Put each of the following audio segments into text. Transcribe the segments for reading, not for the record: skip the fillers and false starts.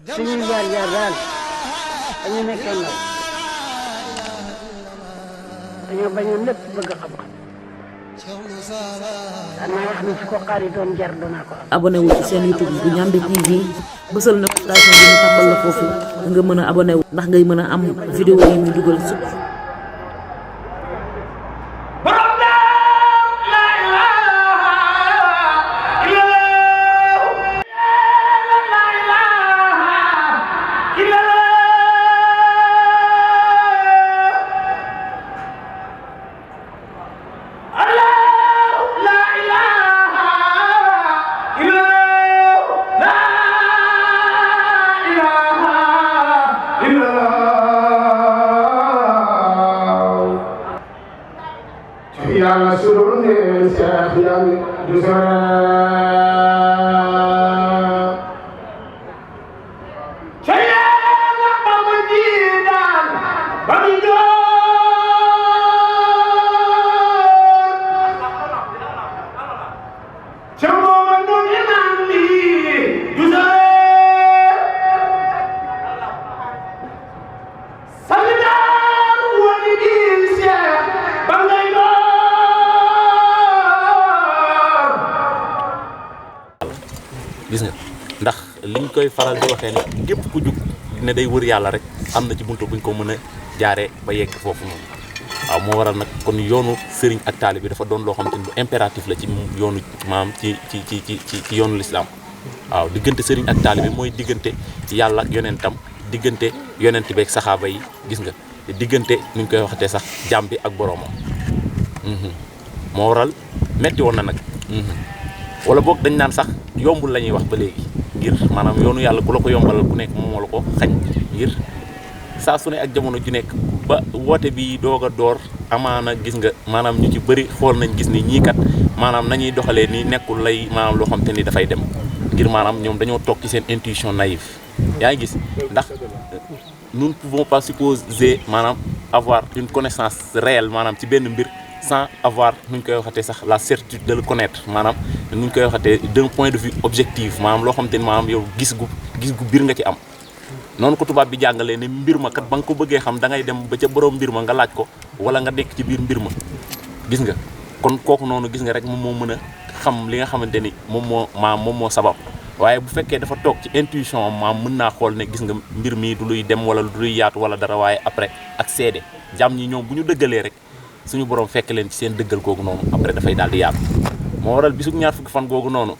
suñuy jaar daal dañu nekkee ndaw dañoo bañoon lépp bëgg xam-xam danaa wax ni su ko xaaritoon jar danaa ko am. abonné wu ci seen YouTube bu Ndiamé TV bësal notification bi ñu tàmbal la foofu nga mën a abonné wu ndax ngay mën a am vidéo yi ñu dugal surtout. Yàlla sunu neen Seex Ndiamé du sore ca Yàlla ba ma jiitaan ba mi door ca mooma nu ngi naan lii du sore salidar woni di Seex ba ngay gis nga ndax liñ koy faral di waxee ne képp ku jug ne day wër yàlla rek am na ci buntu buñ ko mën a jaaree ba yegg foofu noonu waaw moo waral nag kon yoonu sëriñ ak taalibe bi dafa doon loo xam te ni lu impératif la ci yoonu maam ci yoonu lislaam waaw diggante sëriñ ak taalibe bi mooy diggante yàlla ak yonentam diggante yonent beeg saxaaba yi gis nga diggante nuñ koy waxatee sax jaam bi ak boroomam moo waral metti woon na nag wala boog dañ naan sax yombul la ñuy wax ba léegi ngir maanaam yoonu yàlla ku la ko yombalal ku nekk moom moo la ko xañ ngir saa su ne ak jamono ju nekk ba woote bi doog a door amaana gis nga maanaam ñu ci bëri xool nañ gis ni ñii kat maanaam nañuy doxalee ni nekkul lay maanaam loo xam te ni dafay dem ngir maanaam ñoom dañoo toog ci seen intuition naïve yaa ngi gis ndax nous ne pouvons pas supposer maanaam avoir une connaissance réelle maanaam ci benn mbir sans avoir nu ñu koy waxatee sax la certitude de le connaître maanaam nu ñu koy waxatee d'un point de vue objectif maanaam loo xam te ni maanaam yow gis gu biir nga ci am noonu ko tubaab bi jàngalee ne mbir ma kat ba nga ko bëggee xam da ngay dem ba ca borom mbir ma nga laaj ko wala nga nekk ci biir mbir ma gis nga kon kooku noonu gis nga rek moom moo mën a xam li nga xamante ni moom moo sabab waaye bu fekkee dafa toog ci intuition maam mën naa xool ne gis nga mbir mi du luy dem wala du luy yaatu wala dara waaye après ak seede jàmm ñi ñoom bu ñu dëggalee rek suñu borom fekk leen ci seen dëggal googu noonu après dafay daal di yaatu moo waral bisu ñaar fukki fan googu noonu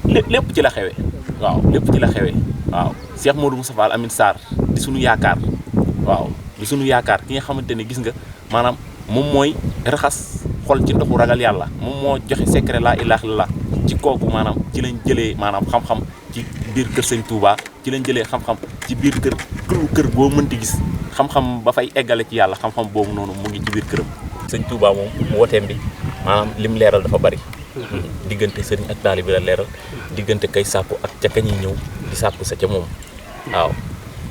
lépp ci la xewee waaw lépp ci la xewee waaw Cheikh Modou Moustapha Al Amine Sarr di suñu yaakaar waaw di suñu yaakaar ki nga xamante ni gis nga maanaam moom mooy raxas xol ci ndoxu ragal yàlla moom moo joxe secret laa ilaaha illallaah ci kooku maanaam ci lañ jëlee maanaam xam-xam ci biir kër sëñ Touba ci lañ jëlee xam-xam ci biir kër boo mënti gis xam-xam ba fay eggale ci yàlla xam-xam boobu noonu mu ngi ci biir këram. sëñ Touba moom wooteem bi maanaam lim leeral dafa bari diggante sëriñ ak taalibe bi la leeral diggante kay sàkku ak ca kañuy ñëw di sàkku sa ca moom waaw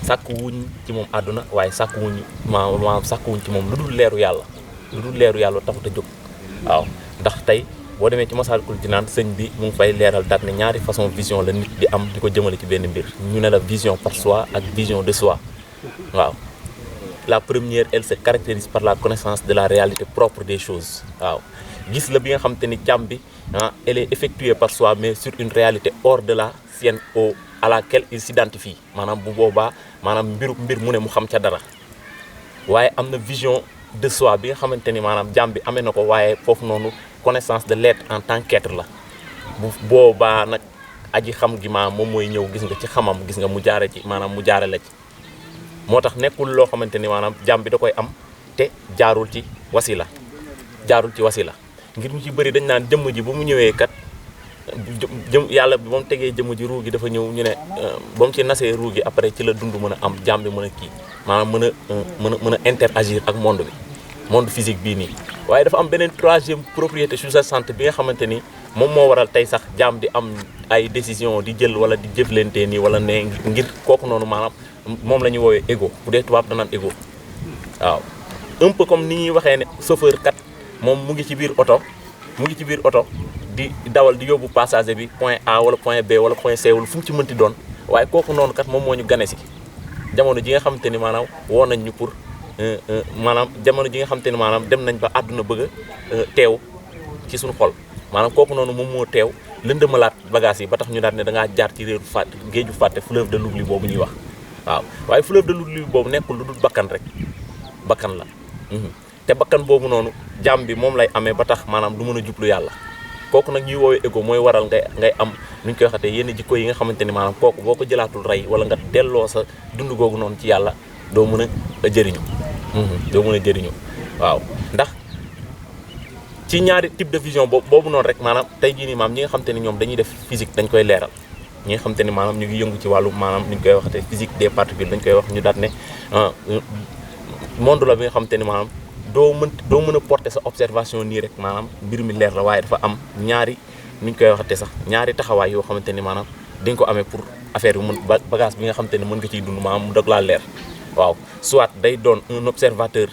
sàkku wuñ ci moom àdduna waaye sàkku wuñ maanaam sàkku wuñ ci moom lu dul leeru yàlla taxut a jóg waaw ndax tey boo demee ci Masaalikul Jinaan sëñ bi mu ngi fay leeral daat ne ñaari façon vision la nit di am di ko jëmale ci benn mbir ñu ne la vision par soi ak vision de soi waaw la première elle se caractérise par la connaissance de la réalité propre des choses waaw gis la bi nga xam te ni jàmm bi elle est effectuée par soi mais sur une réalité hors de la sienne à laquelle il s'identifie maanaam bu boobaa maanaam mbir mu ne mu xam ca dara waaye am na vision de soi bi nga xamante ni maanaam jàmm bi amee na ko waaye foofu noonu connaissance de l'être en tant qu'être la bu boobaa nag aji xam gi maanaam moom mooy ñëw gis nga ci xamam gis nga mu jaare ci maanaam mu jaare la ci moo tax nekkul loo xamante ni maanaam jàmm bi da koy am te jaarul ci wasila ngir ñu ci bëri dañ naan jëmm ji ba mu ñëwee kat yàlla bi ba mu tegee jëmm ji ruu gi dafa ñëw ñu ne ba mu ci nasee ruu gi après ci la dund mën a am jàmm bi mën a kii maanaam mën a interagir ak monde physique bii nii waaye dafa am beneen troisième propriété sous-jacente bi nga xamante ni moom moo waral tey sax jàmm di am ay décision di jël wala di jëflante nii wala ne ngir kooku noonu maanaam moom la ñuy woowee ego bu dee tubaab danaan ego waaw un peu comme ni ñuy waxee ne chauffeur kat moom mu ngi ci biir oto di dawal di yóbbu passager bi point A wala point B wala point C wala fu mu ci mënti doon waaye kooku noonu kat moom moo ñu gane si jamono ji nga xamante ni maanaam woo nañ ñu pour maanaam jamono ji nga xamante ni maanaam dem nañ ba àdduna bëgg a teew ci suñu xol maanaam kooku noonu moom moo teew lëndëmalaat bagage yi ba tax ñu daal ne da ngaa jaar ci réeru fàtte géeju fàtte fleuve de l'oubli boobu ñuy wax waaw waaye fleuve de l'oubli boobu nekkul lu dul bakkan rek bakkan la te bakkan boobu noonu jàmm bi moom lay amee ba tax maanaam du mën a jublu yàlla kooku nag ñuy woowee ego mooy waral ngay am nu ñu koy waxatee yenn jikko yi nga xamante ni maanaam kooku boo ko jëlaatul rey wala nga delloo sa dund googu noonu ci yàlla doo mën a jëriñu doo mën a jëriñu waaw ndax ci ñaari type de vision boobu noonu rek maanaam tey jii nii maam ñi nga xamante ni ñoom dañuy def physique dañ koy leeral ñi nga xamante ni maanaam ñu ngi yëngu ci wàllu maanaam ni ñu koy waxatee physique des particules dañ koy wax ñu daat ne monde la bi nga xamante ni maanaam doo mën a porter sa observation nii rek maanaam mbir mi leer la waaye dafa am ñaari ni ñu koy waxatee sax ñaari taxawaay yoo xamante ni maanaam di nga ko amee pour affaire bi mën bagage bi nga xamante ni mën nga ciy dund maanaam mu dog laa leer waaw soit day doon un observateur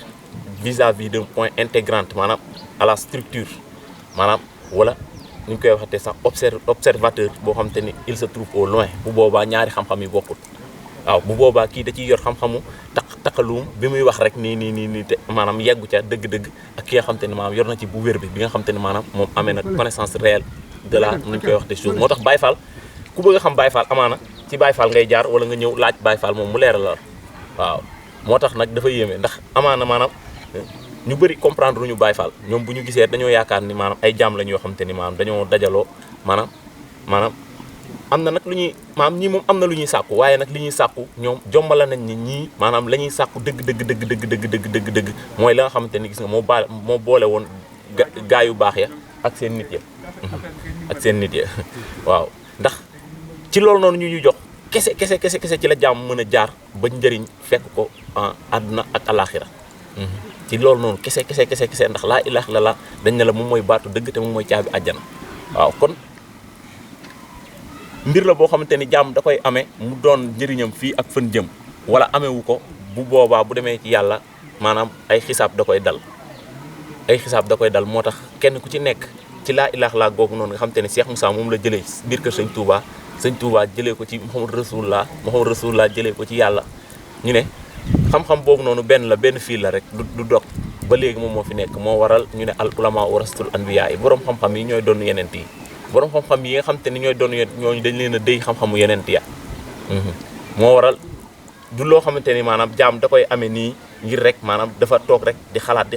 vis-à-vis d'un point intégrant maanaam à la structure maanaam wala ni ñu koy waxatee sax observateur boo xamante ni il se trouve au loin bu boobaa ñaari xam-xam yi bokkul waaw bu boobaa kii da ciy yor xam-xamu taqaluum bi muy wax rek nii te maanaam yeggu ca dëgg-dëgg ak ki nga xamante ni maanaam yor na ci bu wér bi nga xamante ni maanaam moom amee na connaissance réelle de la nu ñu koy wax des choses moo tax Baye Fall ku bëgg a xam Baye Fall amaana ci Baye Fall ngay jaar wala nga ñëw laaj Baye Fall moom mu leeral la waaw moo tax nag dafa yéeme ndax amaana maanaam ñu bëri comprendre lu ñu Baye Fall ñoom bu ñu gisee dañoo yaakaar ni maanaam ay jaam lañ yoo xamante ni maanaam dañoo dajaloo maanaam am na nag lu ñuy maanaam ñii moom am na lu ñuy sàkku waaye nag li ñuy sàkku ñoom jombala nañ ni ñii maanaam la ñuy sàkku dëgg mooy la nga xamante ni gis nga moo boole woon gaa yu baax ya ak seen nit ya waaw ndax ci loolu noonu ñu jox kese ci la jàmm mën a jaar ba njëriñ fekk ko àdduna ak alaaxira ci loolu noonu kese ndax laa ilaaha illallaah dañ ne la moom mooy baatu dëgg te moom mooy caabi àjjana waaw kon mbir la boo xamante ni jàmm da koy amee mu doon njëriñam fii ak fan jëm wala amewu ko bu boobaa bu demee ci yàlla maanaam ay xisaab da koy dal moo tax kenn ku ci nekk ci laa ilaaha illallaah googu noonu nga xamante ni Cheikh Moussa moom la jëlee biir kër sëñ Touba jëlee ko ci Muhammad Rasulullah jëlee ko ci yàlla ñu ne xam-xam boobu noonu benn fii la rek du dog ba léegi moom moo fi nekk moo waral ñu ne al ulama warasatul anbiya yi boroom xam-xam yi ñooy doon yenent yi boroom xam-xam yi nga xam te ni ñooy doon ñooñu dañ leen a déy xam-xamu yenent ya moo waral du loo xamante ni maanaam jaam da koy amee nii ngir rek maanaam dafa toog rek di xalaat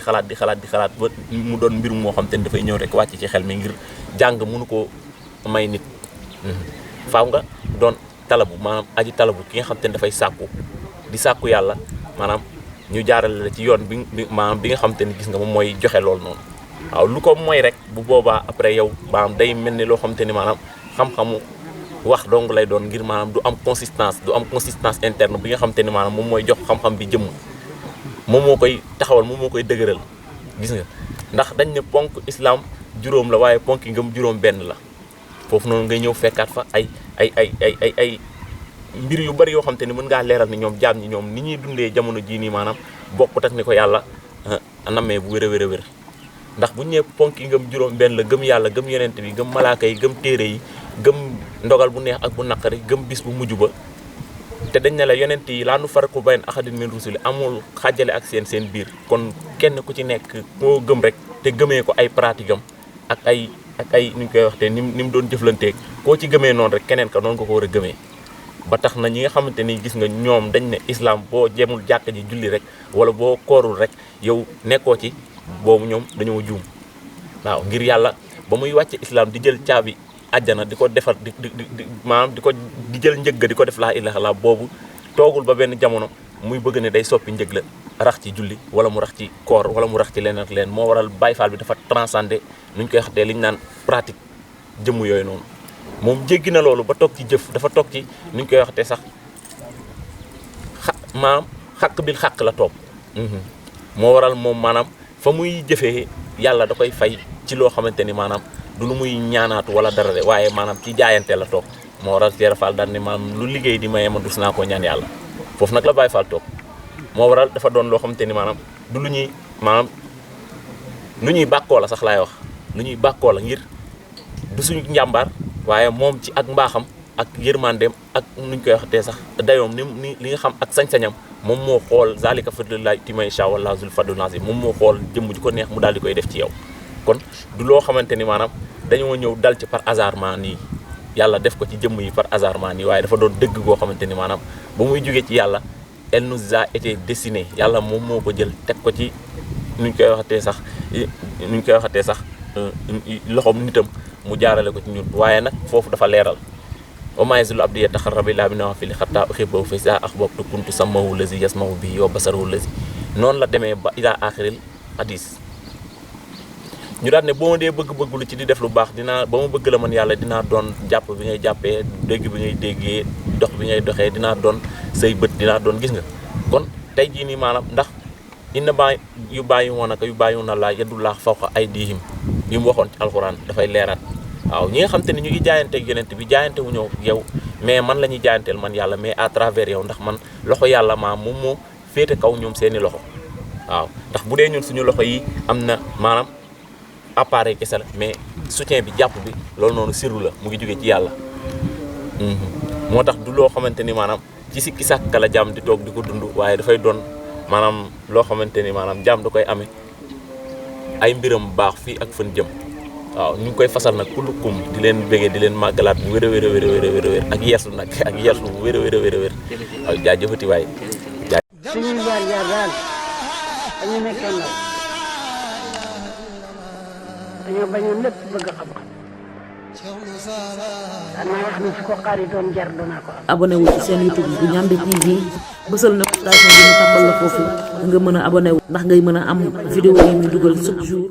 ba mu doon mbir moo xam te ni dafay ñëw rek wàcc ci xel mi ngir jàng mënu koo may nit faaw nga doon talabu maanaam aji talabu ki nga xam te ni dafay sàkku yàlla maanaam ñu jaarale la ci yoon bi maanaam bi nga xam te ni gis nga moom mooy joxe loolu noonu waaw lu ko mooy rek bu boobaa après yow maanaam day mel ni loo xam te ni maanaam xam-xamu wax dong lay doon ngir maanaam du am consistance interne bi nga xam te ni maanaam moom mooy jox xam-xam bi jëmm moom moo koy taxawal moom moo koy dëgëral gis nga ndax dañ ne ponk islam juróom la waaye ponk yi ngëm juróom benn la foofu noonu ngay ñëw fekkaat fa ay mbir yu bari yoo xam te ni mën ngaa leeral ni ñoom jaam ñi ñoom ni ñuy dundee jamono jii nii maanaam bokkut ak ni ko yàlla nammee bu wér ndax bu ñu nee ponk yi ngëm juróom benn la gëm yàlla gëm yonent bi gëm malaaka yi gëm téere yi gëm ndogal bu neex ak bu naqari gëm bis bu mujj ba te dañ ne la yonent yi laa nu farqu bayna ahadin min rusuli amul xàjjale ak seen biir kon kenn ku ci nekk moo gëm rek te gëmee ko ay pratique am ak ay ni ñu koy waxtee ni mu doon jëflanteeg koo ci gëmee noonu rek keneen ka noonu nga ko war a gëmee ba tax na ñi nga xamante ni gis nga ñoom dañ ne islam boo jemul jàkk ji julli rek wala boo koorul rek yow nekkoo ci boobu ñoom dañoo juum waaw ngir yàlla ba muy wàcce islam di jël caabi àjjana di ko defar maanaam di jël njëgga di ko def laa ilaaha illallaah boobu toogul ba benn jamono muy bëgg ne day soppi njëg la rax ci julli wala mu rax ci koor wala mu rax ci leneen ak leen moo waral Baye Fall bi dafa transcender nu ñu koy waxatee li ñu naan pratique jëmm yooyu noonu moom jéggi na loolu ba toog ci jëf dafa toog ci nu ñu koy waxatee sax maanaam xàq bil xàq la toog moo waral moom maanaam fa muy jëfee yàlla da koy fay ci loo xamante ni maanaam du lu muy ñaanaatu wala dara de waaye maanaam ci jaayante la toog moo waral Cheikh Fall daal ni maanaam lu liggéey di maye ma dus naa koo ñaan yàlla foofu nag la Baye Fall toog moo waral dafa doon loo xamante ni maanaam du lu ñuy maanaam lu ñuy bàkkoo la sax laay wax lu ñuy bàkkoo la ngir du suñu njàmbaar waaye moom ci ak mbaaxam ak yërmandeem ak nuñ koy waxatee sax dayoom ni li nga xam ak sañ-sañam moom moo xool zalika fadlullahi yu'tiihi man yashaa wallaahu zul fadlil aziim moom moo xool jëmm ju ko neex mu daal di koy def ci yow. kon du loo xamante ni maanaam dañoo ñëw dal ci par hasardement nii yàlla def ko ci jëmm yi par hasardement nii waaye dafa doon dëgg goo xamante ni maanaam ba muy jógee ci yàlla elle nous a été destinée yàlla moom moo ko jël teg ko ci nuñ koy waxatee sax loxoom nitam mu jaarale ko ci ñun waaye nag foofu dafa leeral wa maa yazaalu abdii yataqarrabu ilayya bin-nawaafili hattaa uhibbahu fa izaa ahbabtuhu kuntu sam'ahu llazii yasma'u bihi wa basarahu llazii noonu la demee ba ilaa aaxiril hadiis ñu daal ne boo ma dee bëgg-bëgg lu ci di def lu baax dinaa ba ma bëgg la man yàlla dinaa doon jàpp bi ngay jàppee dégg bi ngay déggee dox bi ngay doxee dinaa doon say bët dinaa doon gis nga kon tey jii nii maanaam ndax innamaa yubaayi'uunaka llaaha yadullaahi fawqa aydiihim li mu waxoon ci alxuraan dafay leeraat waaw ñi nga xam te ne ñu ngi jaayanteeg yonent bi jaayante wu ñëw yow mais man la ñuy jaayanteel man yàlla mais à travers yow ndax man loxo yàlla moom moo féete kaw ñoom seeni loxo waaw ndax bu dee ñun suñu loxo yi am na maanaam appareil kese la mais soutien bi jàpp bi loolu noonu sirru la mu ngi jógee ci yàlla moo tax du loo xamante ni maanaam ci sikki sàkka la jàmm di toog di ko dund waaye dafay doon maanaam loo xamante ni maanaam jàmm da koy amee ay mbiram baax fii ak fan jëm waaw ñu ngi koy fasal nag kullukum di leen bégee di leen màggalaat bu wér a wér a wér a wér ak yeeslu nag ak yeeslu bu wér a wér a wér a wér waaw jaajëfati waay suñuy jaar daal dañu nekkoon ndaw dañoo bañoon lépp bëgg xam-xam danaa wax ni su ko xaaritoon jar danaa ko am. abonné wu ci seen YouTube bu Ndiamé TV bësal notification bi ñu tàmbal la foofu nga mën a abonné wu ndax ngay mën a am vidéo yi ñu dugal chaque jour.